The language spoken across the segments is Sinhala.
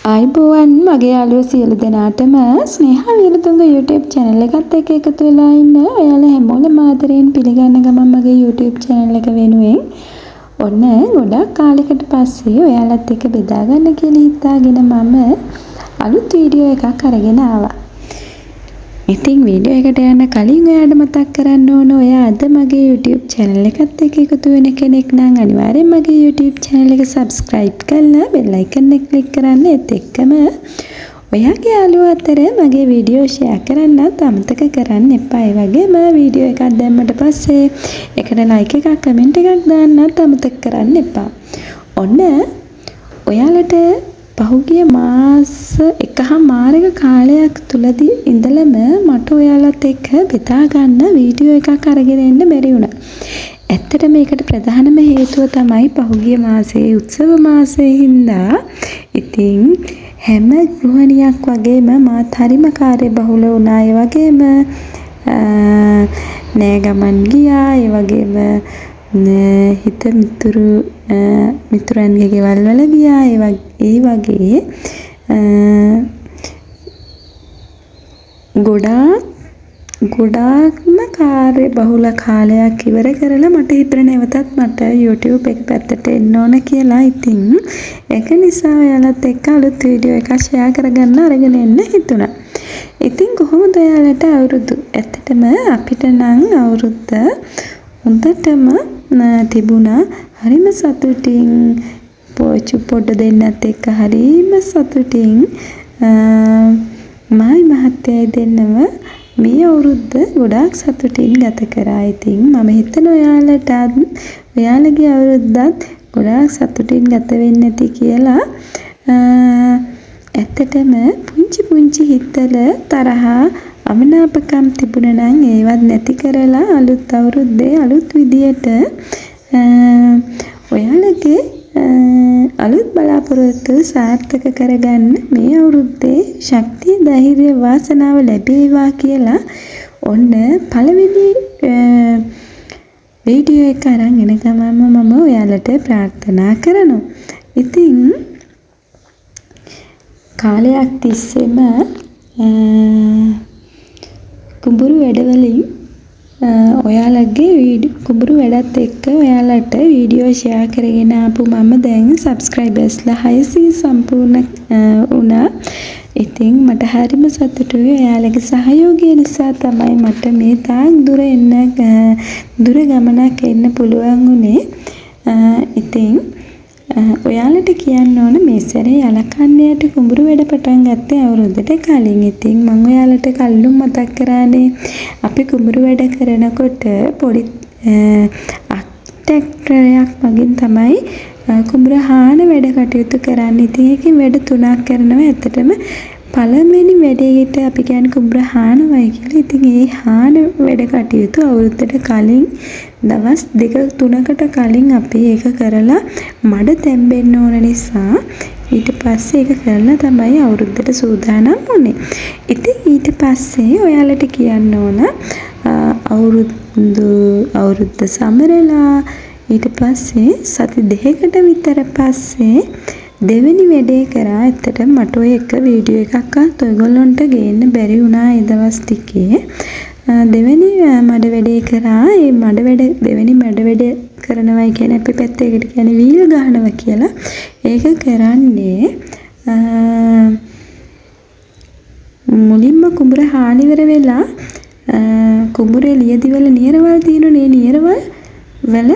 ආයුබෝවන් මගේ යාළුවෝ සියලු දෙනාටම ස්නේහා වීරතුංග YouTube channel එකත් එක්ක එකතු වෙලා ඉන්න ඔයාලා හැමෝම ආදරයෙන් පිළිගන්න ගමන් මගේ YouTube channel එක වෙනුවෙන් ඔන්න ගොඩක් කාලෙකට පස්සේ ඔයාලත් එක්ක බෙදා ගන්න කියලා හිතාගෙන මම අලුත් වීඩියෝ එකක් අරගෙන ආවා. ඉතින් වීඩියෝ එකට යන්න කලින් ඔයාලට මතක් කරන්න ඕන, ඔයා අද මගේ YouTube channel එකත් එක්ක එකතු වෙන කෙනෙක් නම් අනිවාර්යෙන් මගේ YouTube channel එක subscribe කරලා bell icon එක click කරන්න. ඒත් එක්කම ඔයාගේ යාළුවෝ අතර මගේ වීඩියෝ ෂෙයා කරන්නත් අමතක කරන්න එපා. ඒ වගේම වීඩියෝ එකක් දැම්මට පස්සේ ඒකට ලයික් එකක් කමෙන්ට් එකක් දාන්නත් අමතක කරන්න එපා. ඔන්න ඔයාලට පහුගිය මාස එකහමාරක කාලයක් තුලදී ඉඳලම මට ඔයාලත් එක්ක බෙදා ගන්න වීඩියෝ එකක් අරගෙන එන්න බැරි වුණා. ඇත්තටම ඒකට ප්‍රධානම හේතුව තමයි පහුගිය මාසයේ උත්සව මාසයේ හින්දා ඉතින් හැම ගෘහණියක් වගේම මාත් හරිම කාර්යබහුල වුණා. ඒ වගේම නෑ ගමන් ගියා. ඒ වගේම හිත මිතුරු මිතුරන්ගේ ගෙවල් වල ගියා. ඒ වගේ ගොඩාක් ගොඩාක්ම කාර්යබහුල කාලයක් ඉවර කරලා මට හිතුණා නැවතත් මට YouTube එක පැත්තට එන්න ඕන කියලා. ඉතින් ඒක නිසා ඔයාලත් එක්ක අලුත් වීඩියෝ එකක් ෂෙයා කරගන්න අරගෙන එන්න හිතුණා. ඉතින් කොහොමද ඔයාලට අවුරුදු? ඇත්තටම අපිට නම් අවුරුද්ද හොඳටම තිබුණා. හරිම සතුටින් පොඩ දෙන්නත් එක්ක හරිම සතුටින් මායි මහත්තයයි දෙන්නම මේ අවුරුද්ද ගොඩාක් සතුටින් ගත කරා. ඉතින් මම හිතනවා ඔයාලටත් ඔයාලගේ අවුරුද්දත් ගොඩාක් සතුටින් ගත වෙන්න ඇති කියලා. ඇත්තටම පුංචි පුංචි හිතවල තරහා අමනාපකම් තිබුණා නම් ඒවත් නැති කරලා අලුත් අවුරුද්දේ අලුත් විදියට ඔයාලගේ අලුත් බලාපොරොත්තු සාර්ථක කරගන්න මේ අවුරුද්දේ ශක්තිය, ධෛර්යය, වාසනාව ලැබේවා කියලා ඔන්න පළවෙනි වීඩියෝ එක අරන් එන ගමන්ම මම ඔයාලට ප්‍රාර්ථනා කරනවා. ඉතින් කාලයක් තිස්සෙම කුඹුරු වැඩවලින් ඔයාලගේ කුඹුරු වැඩත් එක්ක ඔයාලට වීඩියෝ ෂෙයා කරගෙන ආපු මම දැන් සබ්ස්ක්‍රයිබර්ස්ලා 600 සම්පූර්ණ වුණා. ඉතින් මට හරිම සතුටුයි. ඔයාලගේ සහයෝගය නිසා තමයි මට මේ තාක් දුර එන්න, දුර ගමනක් එන්න පුළුවන් වුණේ. ඉතින් ඔයාලට කියන්න ඕන, මේ සැරේ යලකන්නයට කුඹුරු වැඩ පටන් ගත්තේ අවුරුද්දට කලින්. ඉතින් මං ඔයාලට කලිනුත් මතක් කරානේ, අපි කුඹුරු වැඩ කරනකොට පොඩි ට්‍රැක්ටරයක් මගින් තමයි කුඹුර හාන වැඩ කටයුතු කරන්නේ. ඉතින් ඒකෙන් වැඩ තුනක් කරනවා. ඇත්තටම පළවෙනි වැඩේට අපි කියන්නේ කුඹුර හානවයි කියලා. ඉතින් ඒ හාන වැඩ කටයුතු අවුරුද්දට කලින් දවස් දෙක තුනකට කලින් අපි ඒක කරලා මඩ තැම්බෙන්න ඕන නිසා ඊට පස්සේ ඒක කරලා තමයි අවුරුද්දට සූදානම් වුණේ. ඉතින් ඊට පස්සේ ඔයාලට කියන්න ඕන, අවුරුදු අවුරුද්ද සමරලා ඊට පස්සේ සති දෙකකට විතර පස්සේ දෙවෙනි වැඩේ කරා. ඇත්තටම මට ඔය එක වීඩියෝ එකක්වත් ඔයගොල්ලන්ට ගේන්න බැරි වුණා ඒ දවස් ටිකේ. දෙවෙනි මඩ වැඩේ කරා. ඒ මඩ වැඩ, දෙවෙනි මඩ වැඩ කරනවයි කියන්නේ අපේ පැත්තේ ඒකට කියන්නේ වීල් ගහනවා කියලා. ඒක කරන්නේ මුලින්ම කුඹුර හාල ඉවර වෙලා කුඹුරේ ලියදිවල නියරවල් තියෙනවනේ, ඒ නියරවල් වල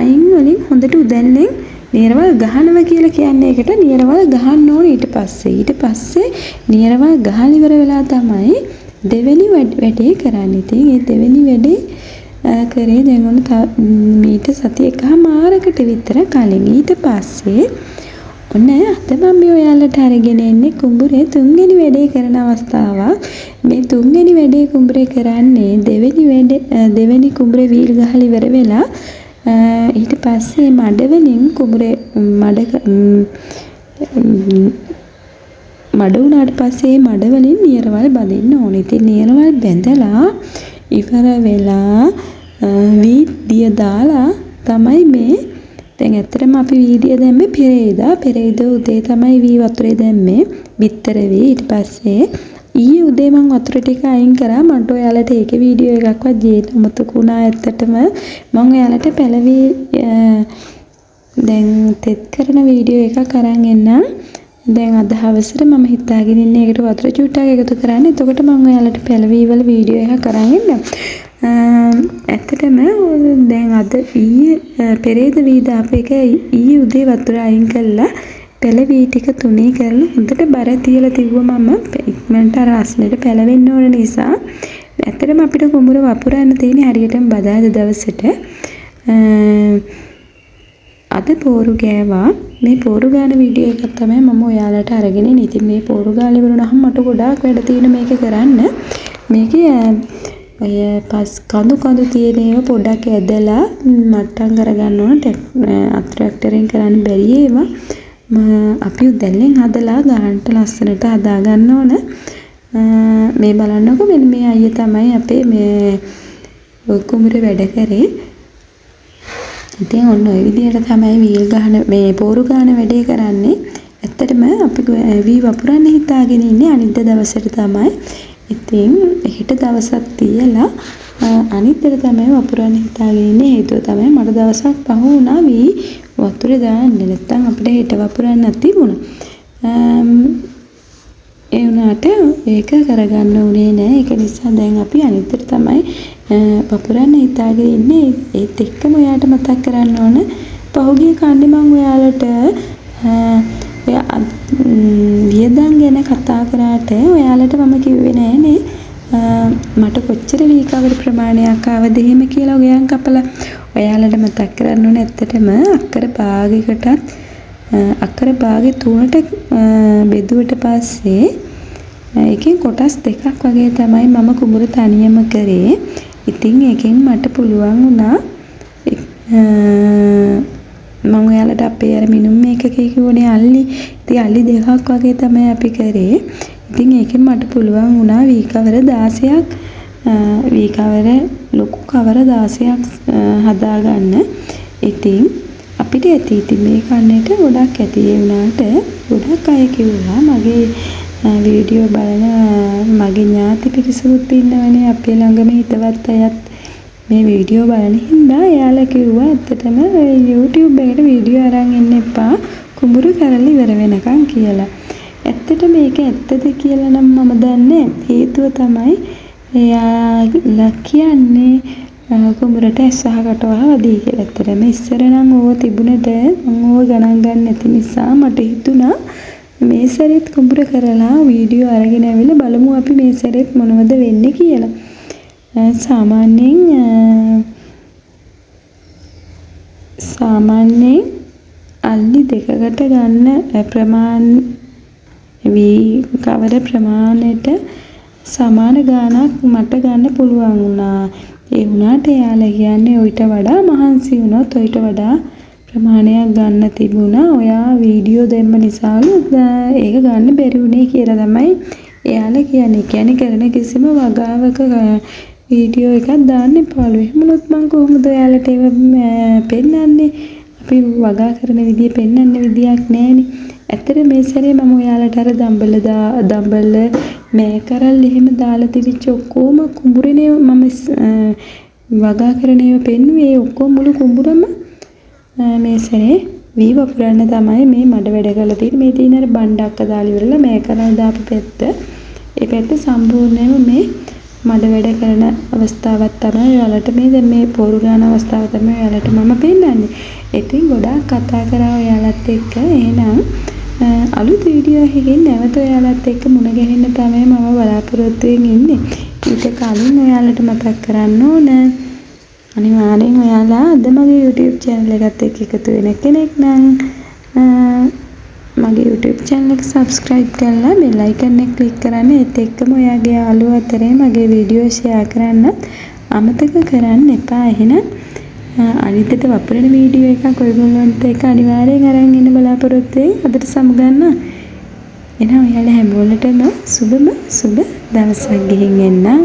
අයින් වලින් හොඳට උදැල්ලෙන් නියරවල් ගහනවා කියලා කියන්නේ. ඒකට නියරවල් ගහන්න ඕනේ ඊට පස්සේ. ඊට පස්සේ නියරවල් ගහලා ඉවර වෙලා තමයි දෙවෙනි වැඩේ කරන්නේ. ඉතින් ඒ දෙවෙනි වැඩේ කරේ දැන් ඔන්න මීට සති එකහමාරකට විතර කලින්. ඊට පස්සේ ඔන්න අද මම මේ ඔයාලට අරගෙන එන්නේ කුඹුරේ තුන්වෙනි වැඩේ කරන අවස්ථාවක්. මේ තුන්වෙනි වැඩේ කුඹුරේ කරන්නේ දෙවෙනි වැඩ, දෙවෙනි කුඹුරේ වීල් ගහලා ඉවර වෙලා ඊට පස්සේ මඩ වලින් කුඹුරේ මඩ මඩ වුණාට පස්සේ මඩ වලින් නියරවල් බඳින්න ඕනේ. ඉතින් නියරවල් බැඳලා ඉවර වෙලා වීට් දිය දාලා තමයි මේ දැන් ඇත්තටම අපි වීඩියෝ දැම්මේ පෙරේදා. පෙරේදා උදේ තමයි වී වතුරේ දැම්මේ. බිත්තර වී. ඊට පස්සේ ඊයේ උදේ මං වතුර ටික අයින් කරා. මට ඔයාලට ඒකේ වීඩියෝ එකක්වත් ගේන්න අමතක වුණා ඇත්තටම. මං ඔයාලට පැලවි දැන් තෙත් කරන වීඩියෝ එකක් අරන් එන්නම්. දැන් අද හවසට මම හිතාගෙන ඉන්නේ ඒකට වතුර චුට්ටක් එකතු කරන්න. එතකොට මං ඔයාලට පැලවි වල වීඩියෝ එකක් අරන් එන්නම්. ඇත්තටම දැන් අද ඊයේ පෙරේද වී දාපු එක ඊයේ උදේ වතුර අයින් කළා. පැලවි ටික තුනී කරලා හොඳට බර තියලා තිව්ව මම ඉක්මනට අර රස්නෙට පැලවෙන්න ඕන නිසා. ඇත්තටම අපිට කුඹුර වපුරන්න තියෙන්නේ හරියටම බදාදා දවසට. අද පෝරු ගෑවා. මේ පෝරු ගාන වීඩියෝ එකක් තමයි මම ඔයාලට අරගෙන එන්නේ. ඉතින් මේ පෝරු ගාලා ඉවර වුණාම මට ගොඩාක් වැඩ තියෙන මේක කරන්න. මේකේ ඔය පස් කඳු කඳු තියෙන ඒවා පොඩ්ඩක් ඇදලා මට්ටම් කරගන්න ඕන. ට්‍රැක්ටරෙන් කරන්න බැරි ඒවා අපි උදැල්ලෙන් හදලා ගානට ලස්සනට හදා ගන්න ඕන. මේ බලන්නකෝ, මෙන්න මේ අයියා තමයි අපේ මේ කුඹුරේ වැඩ කරේ. ඉතින් ඔන්න ඔය විදිහට තමයි වීල් ගහන මේ පෝරු ගහන වැඩේ කරන්නේ. ඇත්තටම අපි වී වපුරන්න හිතාගෙන ඉන්නේ අනිද්දා දවසට තමයි. ඉතින් හෙට දවසක් තියලා අනිද්දාට තමයි වපුරන්න හිතාගෙන ඉන්නේ. හේතුව තමයි මට දවසක් පහ වුණා වී වතුරේ දාන්න. නැත්තම් අපිට හෙට වපුරන්නත් තිබුණා. ඒ වුණාට ඒක කරගන්න උනේ නෑ. ඒක නිසා දැන් අපි අනිද්දාට තමයි වපුරන්න හිතාගෙන ඉන්නේ. ඒත් එක්කම ඔයාට මතක් කරන්න ඕන, පහුගිය කන්නේ මං ඔයාලට වියදම් ගැන කතා කරාට ඔයාලට මම කිව්වේ නෑනේ මට කොච්චර වී කවර ප්‍රමාණයක් ආවද එහෙම කියලා ගොයන් කපලා. ඔයාලට මතක් කරන්න ඕන, ඇත්තටම අක්කර භාගයකටත් අක්කර භාගෙ තුනට බෙදුවට පස්සේ ඒකෙන් කොටස් දෙකක් වගේ තමයි මම කුඹුර තනියම කරේ. ඉතින් ඒකෙන් මට පුළුවන් වුණා, මං ඔයාලට අපේ අර මිනුම් ඒකකේ කිව්වනේ අල්ලි. ඉතින් අල්ලි දෙකක් වගේ තමයි අපි කරේ. ඉතින් ඒකෙන් මට පුළුවන් වුණා වී කවර 16ක්, වී කවර ලොකු කවර 16ක් හදාගන්න. ඉතින් අපිට ඇති. ඉතින් මේ කන්නේට ගොඩක් ඇති. ඒ වුණාට ගොඩක් අය කිව්වා, මගේ වීඩියෝ බලන මගේ ඥාති පිරිසකුත් ඉන්නවනේ, අපේ ළඟම හිතවත් අයත් මේ වීඩියෝ බලන හින්දා එයාලා කිව්වා ඇත්තටම YouTube එකට වීඩියෝ අරන් එන්න එපා කුඹුරු කරලා ඉවර වෙනකන් කියලා. ඇත්තට මේක ඇත්තද කියලා නම් මම දන්නේ නෑ. හේතුව තමයි එයාලා කියන්නේ කුඹුරට ඇස් වහ කට වහ වදියි කියලා. ඇත්තටම ඉස්සර නම් ඕව තිබුණට මං ඕව ගණන් ගන්න නැති නිසා මට හිතුණා මේ සැරේත් කුඹුර කරලා වීඩියෝ අරගෙන ඇවිල්ලා බලමු අපි මේ සැරේත් මොනවද වෙන්නේ කියලා. සාමාන්‍යයෙන් අල්ලි දෙකකට ගන්න ප්‍රමාණ වී කවර ප්‍රමාණයට සමාන ගාණක් මට ගන්න පුළුවන් වුණා. ඒ වුණාට එයාලා කියන්නේ ඔයිට වඩා මහන්සි වුණොත් ඔයිට වඩා ප්‍රමාණයක් ගන්න තිබුණා. ඔයා වීඩියෝ දැම්ම නිසාලු ඒක ගන්න බැරි වුණේ කියලා තමයි එයාලා කියන්නේ. ඒ කියන්නේ කරන කිසිම වගාවක වීඩියෝ එකක් දාන්න එපාලු. එහෙම වුණොත් මං කොහොමද ඔයාලට ඒව පෙන්නන්නේ? අපි වගා කරන විදිය පෙන්නන්න විදියක් නෑනේ. ඇත්තට මේ සැරේ මම ඔයාලට අර දඹල දඹල මෑ කරල් එහෙම දාලා තිබිච්ච ඔක්කොම කුඹුරේනේ මම වගා කරන ඒවා පෙන්නුවේ. ඒ ඔක්කොම මුළු කුඹුරම මේ සැරේ වී වපුරන්න තමයි මේ මඩ වැඩ කරලා තියෙන්නේ. මේ තියෙන අර බණ්ඩක්ක දාලා ඉවරලා මෑ කරල් දාපු පැත්ත. ඒ පැත්ත සම්පූර්ණයෙන්ම මේ මඩ වැඩ කරන අවස්ථාවක් තමයි ඔයාලට මේ දැන් මේ පෝරු ගාන අවස්ථාව තමයි ඔයාලට මම පෙන්නන්නේ. ඉතින් ගොඩාක් කතා කරා ඔයාලත් එක්ක. එහෙනම් අලුත් වීඩියෝ එකකින් නැවත ඔයාලත් එක්ක මුණ ගැහෙන්න තමයි මම බලාපොරොත්තුවෙන් ඉන්නේ. ඊට කලින් ඔයාලට මතක් කරන්න ඕන, අනිවාර්යෙන් ඔයාලා අද මගේ YouTube channel එකත් එක්ක එකතු වෙන කෙනෙක් නම් මගේ YouTube channel එක subscribe කරලා බෙල් icon එක ක්ලික් කරන්න. ඒත් එක්කම ඔයාගේ යාළුවෝ අතරේ මගේ වීඩියෝ ෂෙයා කරන්නත් අමතක කරන්න එපා. එහෙනම් අනිද්දාට වපුරන වීඩියෝ එකක් ඔයගොල්ලන්ට එක අනිවාර්යෙන් අරන් එන්න බලාපොරොත්තු වෙයි. අදට සමුගන්නවා. එහෙනම් ඔයාලා හැමෝටම සුබම සුබ දවසක්. ගිහින් එන්නම්.